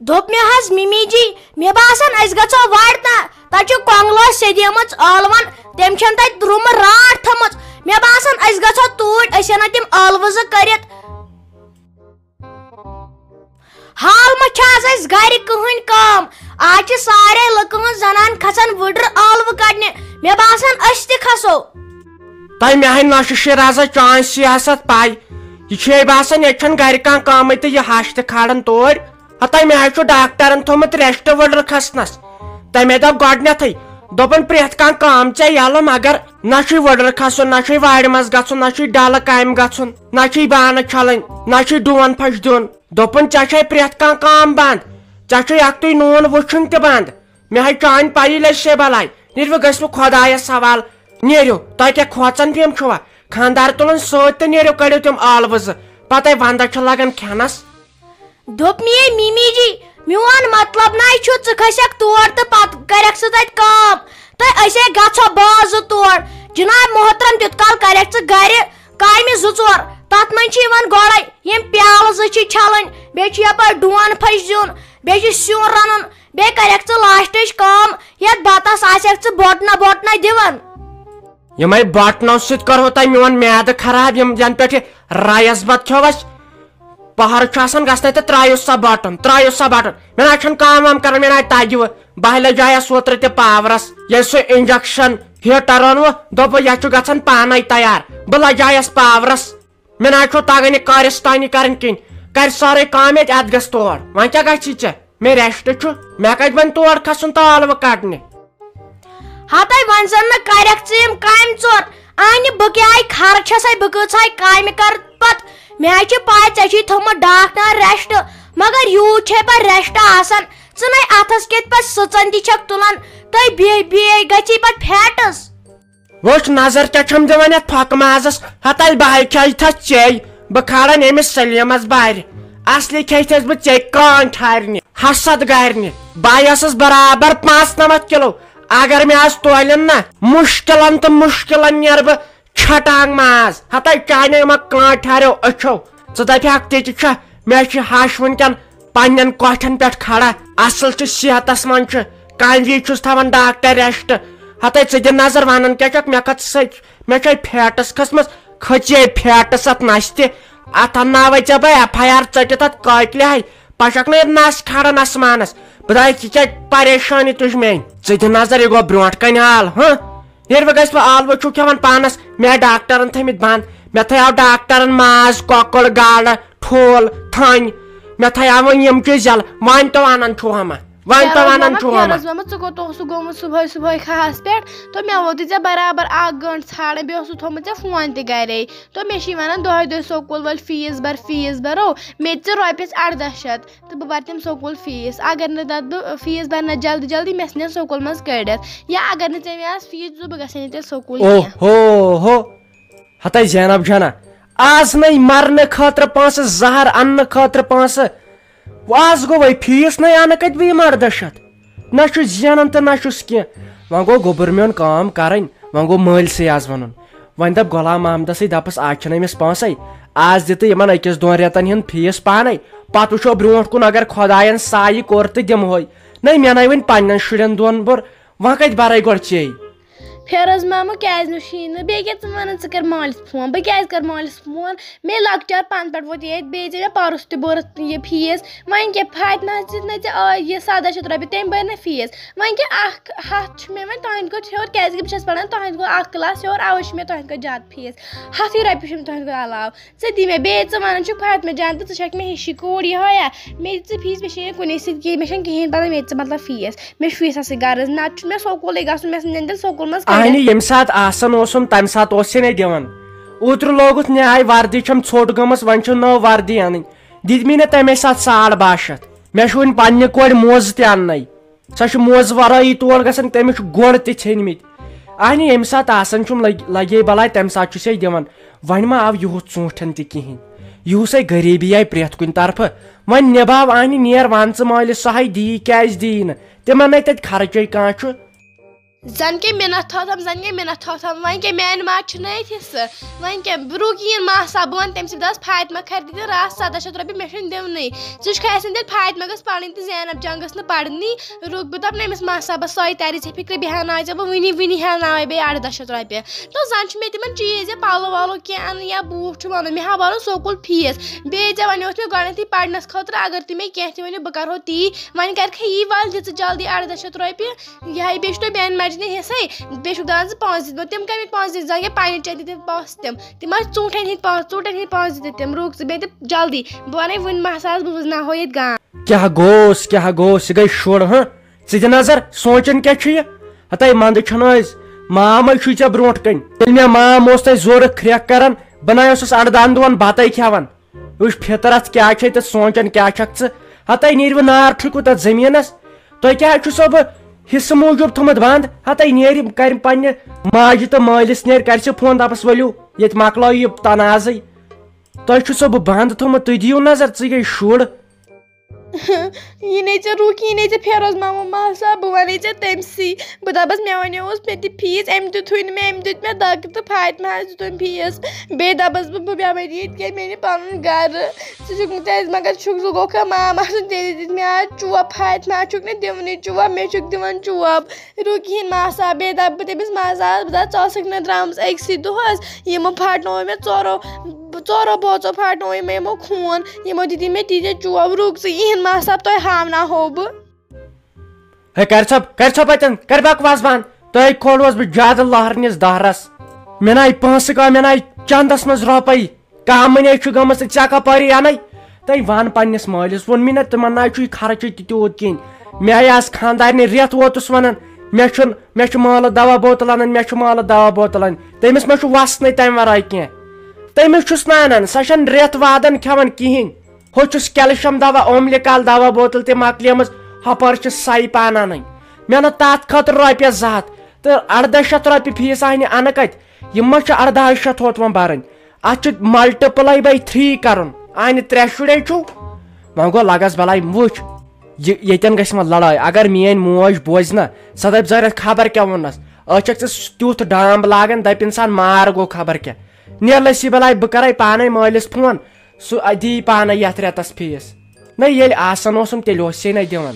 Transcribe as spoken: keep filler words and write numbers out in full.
دوٚپ مےٚ حظ، مِمی جی، مےٚ باسان أسۍ گژھو وارِ تام۔ تَتہِ چھُ کۄنٛگلہٕ سیٚدیمٕژ ٲلوَن، تٔمۍ چھَن تَتہِ روٗمہٕ راٹھ تھٲمٕژ۔ مےٚ باسان أسۍ گژھو توٗرۍ، أسۍ اَنو تِم ٲلوٕ زٕ کٔرِتھ۔ حال ما چھِ آز اَسہِ گَرِ کٕہٕنۍ کٲم؟ آز چھِ سارے لُکہٕ ہٕنٛز زنان کھسان وٕڈرٕ ٲلوٕ کڑنہِ۔ مےٚ باسان أسۍ تہِ کھسو۔ تۄہہِ مےٚ ہاے نۄشہِ شیرازا چانۍ سیاست پاے۔ یہِ چھُ یہِ باسان ییٚتہِ چھَنہٕ گَرِ کانٛہہ کٲمٕے تہٕ یہِ ہَش تہِ کھالان توڑ۔ ہتاے مےٚ ہاے چھُ ڈاکٹرن تھوٚمُت rest وٕڈرٕ کھسنس۔ تٔمۍ دوٚپ گۄڈٕنیتھٕے، دوٚپُن پرٛٮ۪تھ کانٛہہ کٲم ژےٚ یَلہٕ، مگر نہ چھُے وٕڈرٕ کھسُن، نہ چھُے وارِ منٛز گژھُن، نہ چھُے ڈلہٕ کامہِ گژھُن، نہ چھُے بانہٕ چھلٕنۍ، نہ چھُے ڈوٗن پھش دیُن۔ دوٚپُن ژےٚ چھے پرٛٮ۪تھ کانٛہہ کٲم بنٛد، ژےٚ چھُے اکھتُے نوٗن وُچھُن تہِ بنٛد۔ مےٚ ہاے چانۍ پَیی لَجہِ سے بَلاے، نیٖرِو گٔژھِوٕ خۄدایَس حوال۔ نیٖرِو، تۄہہِ کیٛاہ کھوژان پیم چھُوا؟ خانٛدار تُلُن سۭتۍ تہٕ نیٖرِو، کٔڑِو تِم ٲلوٕ زٕ، پَتَے وَنٛدَس چھُ لَگان کھٮ۪نَس۔ دوٚپ مے مِمی جی، میون مطلب نَے چھُ ژٕ کھسٮ۪کھ تور تہٕ پَتہٕ کَرٮ۪کھ ژٕ تَتہِ کٲم، تہٕ أسے گژھو بٲژ زٕ تور۔ جناب محترم، تیُت کال کَرٮ۪کھ ژٕ گَرِ کامہِ زٕ ژور۔ تَتھ منٛز چھِ یِوان گۄڈَے یِم پیالہٕ زٕ چھِ چھَلٕنۍ، بیٚیہِ چھُ یَپٲرۍ ڈوٗن پھٔچ دیُن، بیٚیہِ چھُ سیُن رَنُن، بیٚیہِ کَرٮ۪کھ ژٕ لاسٹٕچ کٲم، یَتھ بَتَس آسٮ۪کھ ژٕ بۄٹنہ بۄٹنہ دِوان۔ یِمَے بۄٹنو سۭتۍ کَرہو تۄہہِ میون میادٕ خراب، یِم یَنہٕ پٮ۪ٹھ یہِ rice بَتہٕ کھیوٚو اَسہِ۔ پَہر چھُ آسان گژھنَے تہٕ ترٛٲیِو سا بۄٹُن، ترٛٲیِو سا بۄٹُن۔ مےٚ نہ چھُنہٕ کٲم وام کَران، مےٚ نہ تَگہِ وۄنۍ۔ بہٕ ہاے لَجایَس اوترٕ تہِ پاورَس۔ ییٚلہِ سُہ injection heater اوٚن وۄنۍ، دوٚپُن، یَتھ چھُ گژھان پانَے تیار۔ بہٕ لَجایَس پاورَس۔ مےٚ نہ چھُ تَگان یہِ کارِستٲنی کَرٕنۍ کِہیٖنۍ۔ کَرِ سٲرٕے کٲم ییٚتہِ، اَتھ گژھِ تور۔ وۄنۍ کیٛاہ گژھی ژےٚ؟ مےٚ rest چھُ، مےٚ کَتہِ بَنہِ تور کھَسُن تہٕ ٲلوٕ کَڑنہِ؟ ہَتَے وۄنۍ زَن نہٕ کَرٮ۪کھ ژٕ یِم کامہِ ژور۔ اَہنہِ بہٕ کیٛاہ آے خرچ چھَسَے، بہٕ کۭژاے کامہِ کَرٕ پَتہٕ؟ مےٚ حظ چھِ پَے ژےٚ چھُے تھوٚمُت ڈاکٹر rest، مگر یوٗت چھے پَتہٕ rest آسان۔ ژٕ نَے اَتھَس کیٚتھ پَتہٕ سٕژَن تہِ چھَکھ تُلان، تہٕ بیٚیہِ بیٚیہِ گژھی پَتہٕ fats۔ وٕچھ نظر کیٛاہ چھَم دِوان یَتھ پھۄکہٕ مازَس، ہَتَے بہٕ ہَے کھیٚیہِ تھَس ژے، بہٕ کھالَن أمِس سلیٖمَس بارِ۔ اَصلی کھیٚیہِ تھَس بہٕ ژے کانٛٹھ ہارنہِ، حسد گارنہِ۔ بہٕ ہَے ٲسٕس برابر پانٛژھ نَمَتھ کِلوٗ، اگر مےٚ آز تولن نہ، مُشکِلَن تہٕ مُشکِلَن نیرٕ بہٕ چھٹانگ ماز۔ ہتاے چانیو ما کانٛٹھ ہاریو أچھو۔ ژٕ دپہِ ہاکھ تہِ تہِ چھا، مےٚ چھِ ہش وٕنکٮ۪ن پننٮ۪ن کۄٹھٮ۪ن پٮ۪ٹھ کھڑا۔ اصل چھُ صحتس منٛز چھُ، کامہِ وِزِ چھُس تھاوان ڈاکٹر rest۔ ہتاے ژٕ دِ نظر ونان کیٛاہ چھکھ، مےٚ کھٔژ سٔچ، مےٚ چھے fats کھٔژمٕژ، کھٔژے fats اتھ نستہِ۔ اتھ انناوے ژےٚ بہٕ FIR ژٔٹِتھ اتھ قٲتلہِ ہاے۔ پشک نہٕ یتھ نس کھڑا نسمانس۔ بہٕ دپے ژےٚ کیٛاہ پریشٲنی تُج میٲنۍ؟ ژٕ دِ نظر یہِ گوٚو برونٛٹھ کنہِ حال، ہہ؟ ییٚلہِ وۄنۍ گژھِ وۄنۍ ٲلوٕ چھُو کھٮ۪وان پانس، مےٚ ڈاکٹرن تھٲمٕتۍ بنٛد، مےٚ تھٲیاو ڈاکٹرن ماز، کۄکُر، گاڈٕ، ٹھوٗل، تھٔنۍ، مےٚ تھٲیاو وۄنۍ یِم چیٖز یَلہٕ۔ وۄنۍ تو وَنان چھُو ہما، وۄنۍ تو وَنان چھُو ہما۔ فیروز ماما، ژٕ کوٚت اوسُکھ گوٚمُت صُبحٲے صُبحٲے کھہَس پٮ۪ٹھ؟ تہٕ مےٚ ووتُے ژےٚ برابر اَکھ گٲنٛٹہٕ ژھانٛڈان، بیٚیہِ اوسُکھ تھوٚمُت ژےٚ فون تہِ گَرے۔ تہٕ مےٚ چھِ یہِ وَنان دۄہَے دۄہَے سکوٗل وٲلۍ فیٖس بَر، فیٖس بَرو، مےٚ دِ ژٕ رۄپیَس اَرداہ شیٚتھ۔ تہٕ بہٕ بَرٕ تٔمۍ سکوٗل فیٖس۔ اگر نہٕ تَتھ بہٕ فیٖس بَرٕ نہ جلدی جلدی، مےٚ ژھٕنن سکوٗل منٛز کٔڑِتھ۔ یا اگر نہٕ ژےٚ مےٚ آز فیٖس دِژٕتھ، بہٕ گژھے نہٕ تیٚلہِ سکوٗل او کینٛہہ۔ ہو ہو، ہتاے زینب جانا، آز نَے مرنہٕ خٲطرٕ پونٛسہٕ، زہر اَننہٕ خٲطرٕ پونٛسہٕ۔ وۄنۍ آز گوٚوے فیٖس نَے اَنہٕ کَتہِ بہٕ یِم اَرداہ شیٚتھ؟ نہ چھُس زینان تہٕ نہ چھُس کینٛہہ۔ وۄنۍ گوٚو گوٚبُر میون کٲم کَرٕنۍ، وۄنۍ گوٚو مٲلۍ سٕے آز وَنُن۔ وۄنۍ دَپ غلام محمدَسٕے، دَپَس، آز چھِنہٕ أمِس پونٛسَے، آز دِ تہٕ یِمَن أکِس دۄن رٮ۪تَن ہُنٛد فیٖس پانَے، پَتہٕ وٕچھو برونٛٹھ کُن، اگر خۄدایَن سایہِ کوٚر تہٕ دِمہوے۔ نَے، مےٚ نَے وٕنہِ پنٛنٮ۪ن شُرٮ۪ن دۄن بوٚر، وۄنۍ کَتہِ بَرَے گۄڈٕ ژے؟ فیروز مامہٕ، کیٛازِ نہٕ شیٖنہٕ؟ بیٚیہِ کیٛاہ ژٕ وَنان، ژٕ کَر مٲلِس فون؟ بہٕ کیٛازِ کَرٕ مٲلِس فون؟ مےٚ لۄکچار پانہٕ پٮ۪ٹھ ووت ییٚتہِ، بیٚیہِ ژےٚ مےٚ پَرُس تہِ بوٚرُتھ یہِ فیٖس۔ وۄنۍ کیٛاہ فاطمہ دِژ نہٕ ژےٚ آ-، یہِ سَداہ شیٚتھ رۄپیہِ، تٔمۍ بٔرۍ نہٕ فیٖس۔ وۄنۍ کیٛاہ اَکھ ہَتھ چھُ مےٚ وۄنۍ تُہٕنٛدِ کھۄتہٕ ہیوٚر، کیٛازِکہِ بہٕ چھَس پَران تُہٕنٛدِ کھۄتہٕ اَکھ کلاس ہیوٚر، اَوَے چھُ مےٚ تُہٕنٛدِ کھۄتہٕ زیادٕ فیٖس۔ ہَتھٕے رۄپیہِ چھُ مےٚ تُہٕنٛدِ کھۄتہٕ علاوٕ۔ ژٕ دِ مےٚ، بیٚیہِ ژٕ وَنان چھُکھ فاطمہ جان تہٕ ژٕ چھَکھ مےٚ ہِشی کوٗر یِہوٚے یا؟ مےٚ دِ ژٕ فیٖس، مےٚ چھِنہٕ کُنے سۭتۍ کِہیٖنۍ، مےٚ چھَنہٕ کِہیٖنۍ پَتہ، مےٚ دِ ژٕ مطلب فیٖس۔ مےٚ چھُ فیٖسَسٕے غرض، نَتہٕ چھُ مےٚ سکوٗلٕے گژھُن، مےٚ ژھٕنن تیٚلہِ سکوٗل منٛز کٔڑِتھ۔ اہنہِ ییٚمہِ ساتہٕ آسان اوسُم، تَمہِ ساتہٕ اوس یہِ نَے دِوان۔ اوترٕ لوگُتھ نِہاے وردی چھَم ژھوٚٹ گٔمٕژ، وۄنۍ چھَم نٔو وردی اَنٕنۍ۔ دِتۍ مےٚ نہ تَمے ساتہٕ ساڑ باہ شیٚتھ۔ مےٚ چھُ وۄنۍ پنٛنہِ کورِ موزٕ تہِ اَننَے۔ سۄ چھِ موزٕ ورٲیی تور گژھان، تٔمِس چھُ گۄڈ تہِ ژھیٚنۍ مٕتۍ۔ اہنہِ ییٚمہِ ساتہٕ آسان چھُم لگۍ-، لگے بلاے، تَمہِ ساتہٕ چھُ سے دِوان۔ وۄنۍ ما آو یُہُس ژوٗنٛٹھٮ۪ن تہِ کِہیٖنۍ؟ یُہُسے غریٖبی آیہِ پرٛٮ۪تھ کُنہِ طرفہٕ۔ وۄنۍ نِباو اہنہِ، نیر وَن ژٕ مٲلِس، سۄ ہَے دی کیٛازِ دی نہٕ؟ تِمن نَے تَتہِ خرچے کانٛہہ چھُ۔ زن کے منت تھوتم، زن کے منت تھوتم، وۄنۍ کیٛاہ میانہِ ماجہِ چھُ نہٕ أتھۍ حصہٕ؟ وۄنۍ کیٛاہ، بہٕ رُک یِیِن ماسا، بہٕ وَنہٕ تٔمِس، بہٕ دَپَس فاطمہ خرِ دِتہِ راتھ سَداہ شیٚتھ رۄپیہِ، مےٚ چھُنہٕ دِونٕے، ژٕ چھُکھ اَسہِ دِتھ، فاطمہ گٔژھ پَرٕنۍ تہٕ زینب جان گٔژھ نہٕ پَرنی۔ رُک، بہٕ دَپہٕ نہٕ أمِس ماسا، بہٕ سۄے تَرِ ژےٚ فِکرِ، بیٚیہِ ہٮ۪ناوے ژےٚ بہٕ وٕنی، وٕنی ہٮ۪ناوے بیٚیہِ اَرداہ شیٚتھ رۄپیہِ۔ تو زَن چھُ مےٚ تِمن چیٖز یا پَلو وَلو کینٛہہ اَنُن یا بوٗٹھ چھُ وَنُن، مےٚ ہا بَرُن سکوٗل فیٖس، بیٚیہِ ژےٚ وَنیوتھ مےٚ گۄڈٕنٮ۪تھٕے پَرنَس خٲطرٕ، اگر تُہۍ مےٚ کینٛہہ تہِ ؤنِو بہٕ کَرٕہو تی، وۄنۍ کَرِکھے یی وَل دِ ژٕ جلدی اَرداہ شیٚتھ رۄپیہِ۔ یہِ ہا، یہِ بیٚیہِ چھُ تۄہہِ میانہِ ماجہِ دِنۍ حِصے، بیٚیہِ چھُکھ دَپان زٕ پونٛسہٕ دِتۍ مےٚ، تِم کَمِکۍ پونٛسہٕ دِتۍ؟ زَن کیٛاہ پننہِ چَندِ دِتۍ پونٛسہٕ تِم، تِم ٲسۍ ژوٗنٛٹھٮ۪ن ہِنٛدۍ پونٛسہٕ، ژوٗنٛٹھٮ۪ن ہِنٛدۍ پونٛسہٕ دِتۍ تِم۔ رُک ژٕ بیٚیہِ تہِ جلدی، بہٕ وَنَے وٕنۍ مَساہَس، بہٕ وٕزناوہو ییٚتہِ گام۔ کیٛاہ گوٚوس، کیٛاہ گوٚوس، یہِ گٔے شُر، ہہ؟ ژٕ دِ نظر، سونٛچان کیٛاہ چھُ یہِ؟ ہَتَے منٛدٕ چھُنہٕ أسۍ، مامَے چھُے ژےٚ برونٛٹھ کَنۍ۔ ییٚلہِ مےٚ مام اوس تَتہِ زورٕ کھرٛٮ۪کھ کَران، بہٕ نَے اوسُس اَڑدَن دۄہَن بَتَے کھٮ۪وان۔ وٕچھ فطرت کیٛاہ چھے تہٕ سونٛچان کیٛاہ چھَکھ ژٕ۔ ہَتَے نیرِ وۄنۍ نار ٹھُکِو تَتھ زٔمیٖنَس۔ تۄہہِ کیٛاہ چھُ سو بہٕ حصہٕ موٗجوٗب تھوٚمُت بنٛد؟ ہَتَے نیرِ کَرِ پنٛنہِ ماجہِ تہٕ مٲلِس نیرِ کَرِ سُہ فون، دَپَس ؤلِو ییٚتہِ مۄکلاو یہِ تنازٕے۔ تۄہہِ چھُ سو بہٕ بنٛد تھوٚمُت، تُہۍ دِیِو نظر، ژٕے گٔے شُر۔ یہِ نے ژےٚ رُک، یہِ نے ژےٚ فیروز مامو ماسا، بہٕ وَنے ژےٚ تٔمۍ سٕے۔ بہٕ دَپَس، مےٚ وَنیووُس مےٚ دِ فیٖس، أمۍ دیُتھُے نہٕ مےٚ، أمۍ دیُت مےٚ دَکہٕ تہٕ فاطمہ ہَس دیُتُن فیٖس۔ بیٚیہِ دَپَس بہٕ، بہٕ بیٚہمَے نہٕ ییٚتہِ کینٛہہ، مےٚ نہِ پَنُن گَرٕ۔ ژٕ چھُکھ نہٕ تیٚلہِ، مگر چھُکھ زٕ گوٚو کھا مام آسُن تیٚلہِ دِتۍ مےٚ آز چوب، فاطمہ ہَس چھُکھ نہٕ دِوٲنی چوب، مےٚ چھُکھ دِوان چوب۔ رُکِہِن ماسا، بیٚیہِ دَپہٕ بہٕ تٔمِس، ماسا، بہٕ دَپہٕ، ژٕ ٲسٕکھ نہٕ درٛامٕژ أکسٕے دۄہَس، یِمو پھاٹنوو مےٚ ژورو، ژورو بٲژو پھاٹنوو مےٚ یِمو خوٗن، یِمو دِتی مےٚ تیٖتیٛاہ چوب، رُک ژٕ یِہِن ماسا، تۄہہِ ہاوناوہو بہٕ۔ ہے، کر ژھۄپ، کر ژھۄپ اَتٮ۪ن، کر بکواس بنٛد۔ تۄہہِ کھولوس بہٕ زیادٕ لہرنِس دہرس۔ مےٚ نَے پونٛسہٕ کانٛہہ، مےٚ نَے چندس منٛز رۄپَے۔ کانٛہہ مٔنے چھُ گٔمٕژ تہٕ ژےٚ کپٲری اَنَے؟ تٔمۍ وَن پنٛنِس مٲلِس، ووٚن مےٚ نہ تِمن نہ چھُے خرچہٕ تہِ تیوٗت کِہیٖنۍ۔ مےٚ آیہِ آز خانٛدارنہِ رٮ۪تھ ووتُس وَنان، مےٚ چھُنہٕ، مےٚ چھُ مٲلہٕ دوا بوتل اَنٕنۍ، مےٚ چھُ مٲلہٕ دوا بوتل اَنٕنۍ۔ تٔمِس ما چھُ وَسنَے تَمہِ وَرٲے کینٛہہ؟ تٔمِس چھُس نہٕ اَنان، سۄ چھَنہٕ رٮ۪تھ وادن کھٮ۪وان کِہیٖنۍ۔ ہُہ چھُس کیلشیم دوا، اوملِکال دوا بوتل تہِ مۄکلیمٕژ، ہۄپٲرۍ چھِ سَے پانہٕ اَنٕنۍ۔ مےٚ نہٕ تَتھ خٲطرٕ رۄپیَس زٕ ہَتھ تہٕ اَرداہ شیٚتھ رۄپیہِ فیٖس اَنہِ اَنہٕ کَتہِ؟ یِم ما چھِ اَرداہ شیٚتھ ہوت وۄنۍ بَرٕنۍ؟ اَتھ چھُ multiply by three کَرُن۔ اَنہِ ترٛےٚ شُرے چھُو، وۄنۍ گوٚو لَگَس بَلاے۔ وٕچھ، یہِ ییٚتٮ۪ن گژھِ وۄنۍ لَڑٲے۔ اگر میٛٲنۍ موج بوزِ نہ، سۄ دَپہِ، "زٲرِتھ خبر کیٛاہ ووٚننَس؟ أتھۍ چھَکھ ژٕ تیُتھ ڈامب لاگان، دَپہِ اِنسان مار گوٚو خبر کیٛاہ۔" نیرلَے سی بَلاے، بہٕ کَرَے پانَے مٲلِس فون، سُہ دی پانَے یَتھ رٮ۪تَس فیٖس۔ نہ، ییٚلہِ آسان اوسُم، تیٚلہِ اوس ہے نہ دِوان۔